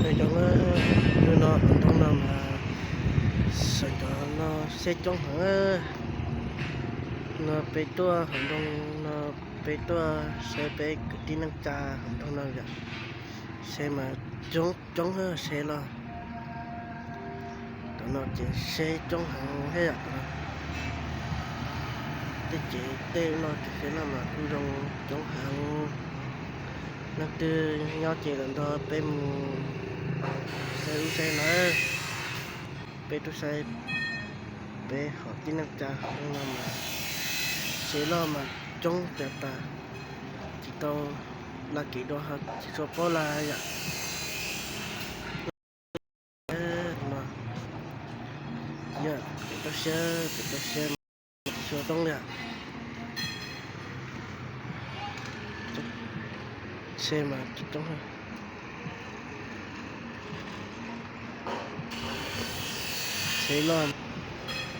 ໃນຈອງເອີຍ ຢູ່ນອກຂອງທ້ອງນຳ ມາໃສ່ຈອງນອກເຊຈົງເອີຍ ນອກເປຕົວຂອງດອງ ນອກເປຕົວ ເຊເປກະຕິນັງຈາຂອງທ້ອງນຳ ຢາກເຊມາຈົງ ຈົງເອີຍ ເຊລອ ຕອນນອກເຈເຊຈົງຫາງເຮຍ ເຕເຈເຕລອ ເຈເຊລອ ມາກຸດອງຈົງຫາງ ນັກຕື່ຍອດເຈລັນດອ ເປມູ ໄຊອຸໄຊເລີ ເປຕຸໄຊ ເປຫອດທີ່ນັກຈາ ເຊລອມາຈົງຈາຕາ ທີ່ຕ້ອງລາເກດອ ທີ່ຊອບປອລາຍາ ເອີ ມາ ເຍ ເປັນຕົວເຊ ເປັນຕົວເຊ ເຊຕົງຍາ ເຊມາຕົງ ເຊລອ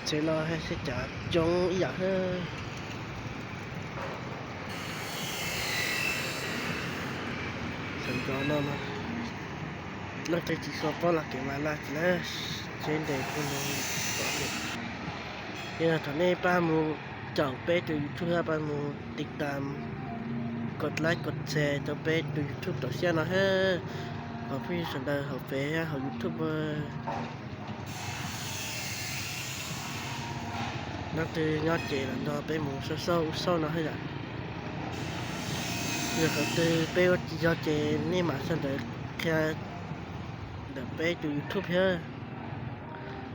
ເຊລອ ໃຫ້ເຊຈາຈົງອີ່ຫຍັງເຮີ ສັນຈອນເນາະ ມາ ຫຼັງຈາກທີ່ສອບປອລາວເກັບມາລາດແລ້ວ ເຊນເດກຸນໂນ ເຮັດໃຫ້ເຮົາໄດ້ປາໝູ່ ເຈົ້າເປໂຕຢູທູບ ປາໝູ່ຕິດຕາມ ກົດໄລກົດແຊເຈົ້າເປໂຕຢູທູບຕໍ່ເຊຍເນາະເຮີ ຂໍພີ່ສັນດາເຮົາເປເຮົາຢູທູບເບີ ນັກຕື່ຍອດເຈລັນດອ ເປໝູ່ເຊົາໆ ອຸເຊົາເນາະເຮີ ເອີ ເຮົາຕື່ຍເປໂອຈີຍອດເຈນີ້ມາສັນດາ ແຄ່ ດຽວເປໂຕຢູທູບເຮີ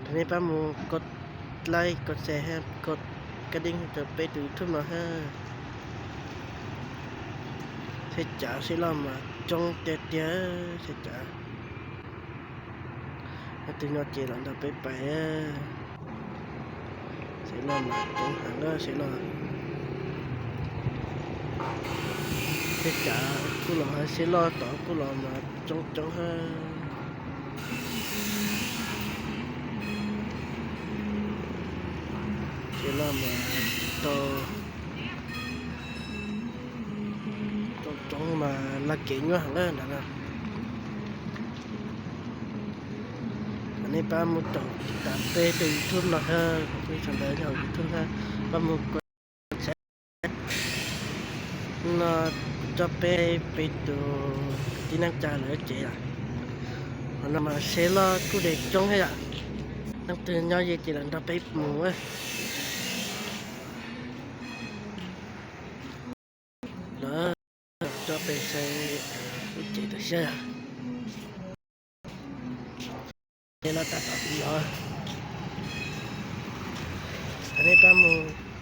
ຕອນນີ້ປ້າໝູ່ກົດໄລກົດແຊໃຫ້ ກົດກະດິ່ງໃຫ້ເຈົ້າເປໂຕຢູທູບເນາະເຮີ ເຊຈາເຊລອມາຈົງເຕຍເຕຍ ເຊຈາ ອາຕິນອດເຈລັນດອ ໄປໄປເອີ ເຊລອມາຈົງຫາງເດີ ເຊລອ ເຊຈາ ກູຫຼໍ ເຊລອຕໍ່ ກູຫຼໍມາ ຈົງ ຈົງເຮີ ເຊລອມາຕໍ່ ຈົງ ຈົງມາ ລາເກຍວຫັ້ນເດີ ນັ້ນນະ ອັນນີ້ປ້າໝູ່ຕ້ອງຕິດຕາມເປໂຕຢູທູບເນາະເຮີ ຂອງເພຈສັນເດີຂອງຢູທູບເຮີ ປ້າໝູ່ ນະ ຈະເປ ເປໂຕ ທີ່ນັກຈາເລີເຈອະ ນຳມາເຊລອ ກູເດຈົງໃຫ້ອະ ນັກຕື່ຍອດເຈລັນດອ ເປໝູ່ເອີຍ ນະ ຈະເປໃສ່ ເຈຕະເຊຍ ເວລາຕັດອອກເນາະ ອັນນີ້ປ້າໝູ່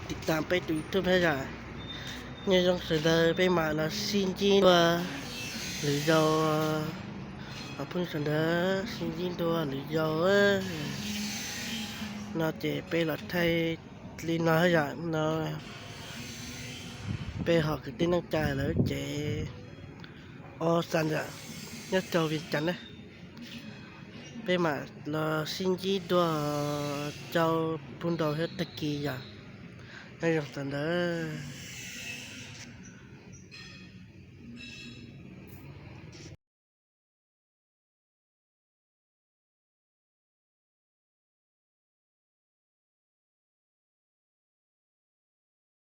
ຕິດຕາມໄປຕູຢູທູບໃຫ້ຈ້າ ຍາຢອງສະເດີໄປມາລະຊິນຈີນຕົວ ຫຼືເຈົ້າ ອາເພິ່ງສະເດີຊິນຈີນຕົວ ຫຼືເຈົ້າເອີຍ ນອເຈໄປລະໄທລີນອໃຫ້ຈ້າ ນອ ໄປຫອກກະຕິນນາງຈາຍລະເຈ ອໍ ສັນຈະ ຍາເຈົ້າວຽງຈັນນະ ໄປມາລະຊິນຈີຕົວ ເຈົ້າປຸນດອກເຮັດຕະກີຢາ ໃຫ້ລອງສັນເດີ